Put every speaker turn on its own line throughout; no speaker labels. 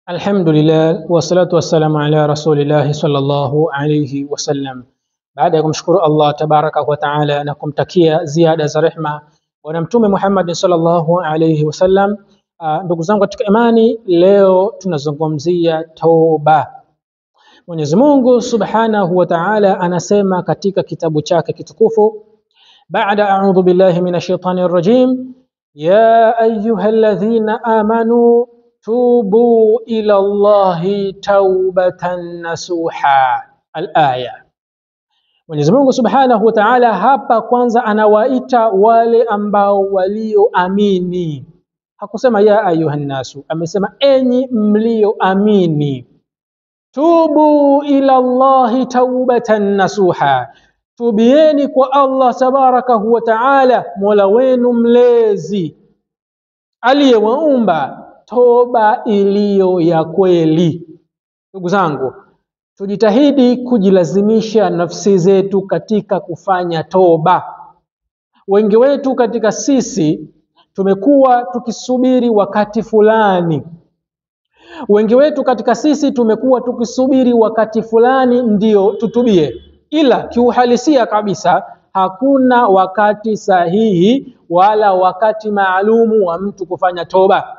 Alhamdulillah wassalatu wassalamu ala rasulillahi sallallahu alayhi wasallam. Baada ya kumshukuru Allah tabaraka wa taala na kumtakia ziada za rehma Bwana Mtume Muhammad sallallahu alayhi wasallam, ndugu zangu katika imani, leo tunazungumzia toba. Mwenyezi Mungu subhanahu wa taala anasema katika kitabu chake kitukufu, baada a'udhu billahi minash shaitani rajim, ya ayyuhalladhina amanu tubu ila Allahi taubatan nasuha. Al-aya. Mwenyezi Mungu Subhanahu wa Ta'ala hapa kwanza anawaita wale ambao walioamini. Hakusema ya ayuhan nasu, amesema enyi mlioamini. Tubu ila Allahi taubatan nasuha, tubieni kwa Allah tabarakahu wa Ta'ala, Mola wenu mlezi aliyewaumba, toba iliyo ya kweli. Ndugu zangu, tujitahidi kujilazimisha nafsi zetu katika kufanya toba. Wengi wetu katika sisi tumekuwa tukisubiri wakati fulani. Wengi wetu katika sisi tumekuwa tukisubiri wakati fulani ndio tutubie, ila kiuhalisia kabisa hakuna wakati sahihi wala wakati maalumu wa mtu kufanya toba.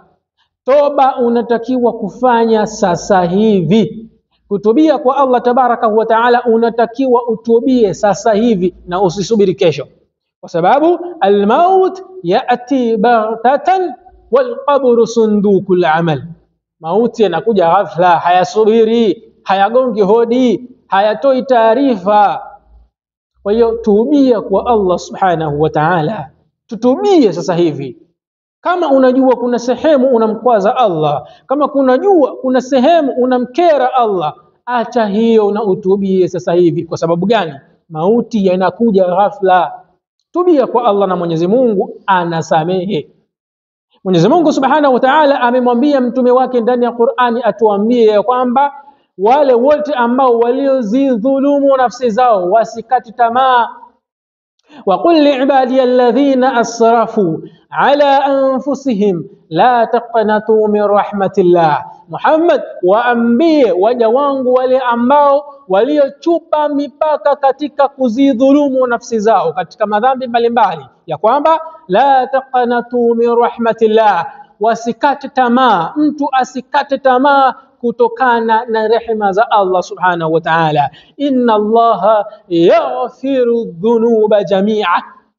Toba unatakiwa kufanya sasa hivi. Kutubia kwa Allah tabaraka wa taala unatakiwa utubie sasa hivi na usisubiri kesho, kwa sababu almaut yati baghtatan walqabru sundukul amal. Mauti yanakuja ghafla, hayasubiri, hayagongi hodi, hayatoi taarifa. Kwa hiyo tubia kwa Allah subhanahu wa taala, tutubie sasa hivi. Kama unajua kuna sehemu unamkwaza Allah, kama kunajua kuna sehemu unamkera Allah, acha hiyo na utubie sasa hivi. Kwa sababu gani? Mauti yanakuja ghafla. Tubia kwa Allah na Mwenyezi Mungu anasamehe. Mwenyezi Mungu Subhanahu wa Ta'ala amemwambia mtume wake ndani ya Qur'ani atuambie ya kwamba wale wote ambao waliozidhulumu nafsi zao wasikate tamaa. وقل لعبادي الذين أسرفوا على أنفسهم لا تقنطوا من رحمة الله. Muhammad, waambie waja wangu wale ambao waliochupa mipaka katika kuzidhulumu nafsi zao katika madhambi mbalimbali, ya kwamba la taqnatu min rahmatillah, wasikate tamaa. Mtu asikate tamaa kutokana na rehema za Allah subhanahu wa ta'ala. Inna Allaha yaghfiru dhunuba jamia,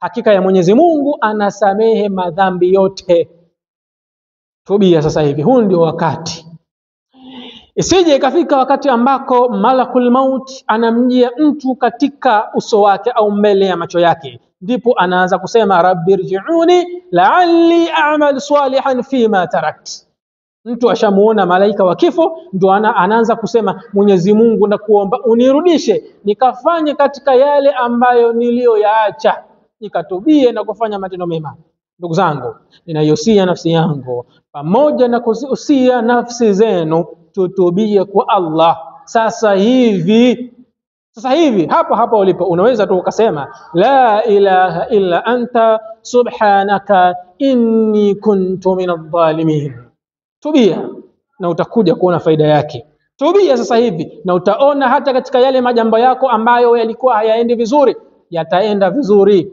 hakika ya Mwenyezi Mungu anasamehe madhambi yote. Tubia sasa hivi, huu ndio wakati. Isije ikafika wakati ambako malakul maut anamjia mtu katika uso wake au mbele ya macho yake, ndipo anaanza kusema rabbirji'uni la'alli a'mal salihan fima tarakt. Mtu ashamuona malaika wa kifo, ndo anaanza kusema Mwenyezi Mungu, nakuomba unirudishe nikafanye katika yale ambayo niliyoyaacha, nikatubie na kufanya matendo mema. Ndugu zangu, ninaihusia nafsi yangu pamoja na kuzihusia nafsi zenu, tutubie kwa Allah sasa hivi. Sasa hivi hapo hapo ulipo unaweza tu ukasema la ilaha illa anta subhanaka inni kuntu minadh-dhalimin. Tubia na utakuja kuona faida yake. Tubia sasa hivi na utaona hata katika yale majambo yako ambayo yalikuwa hayaendi vizuri yataenda vizuri.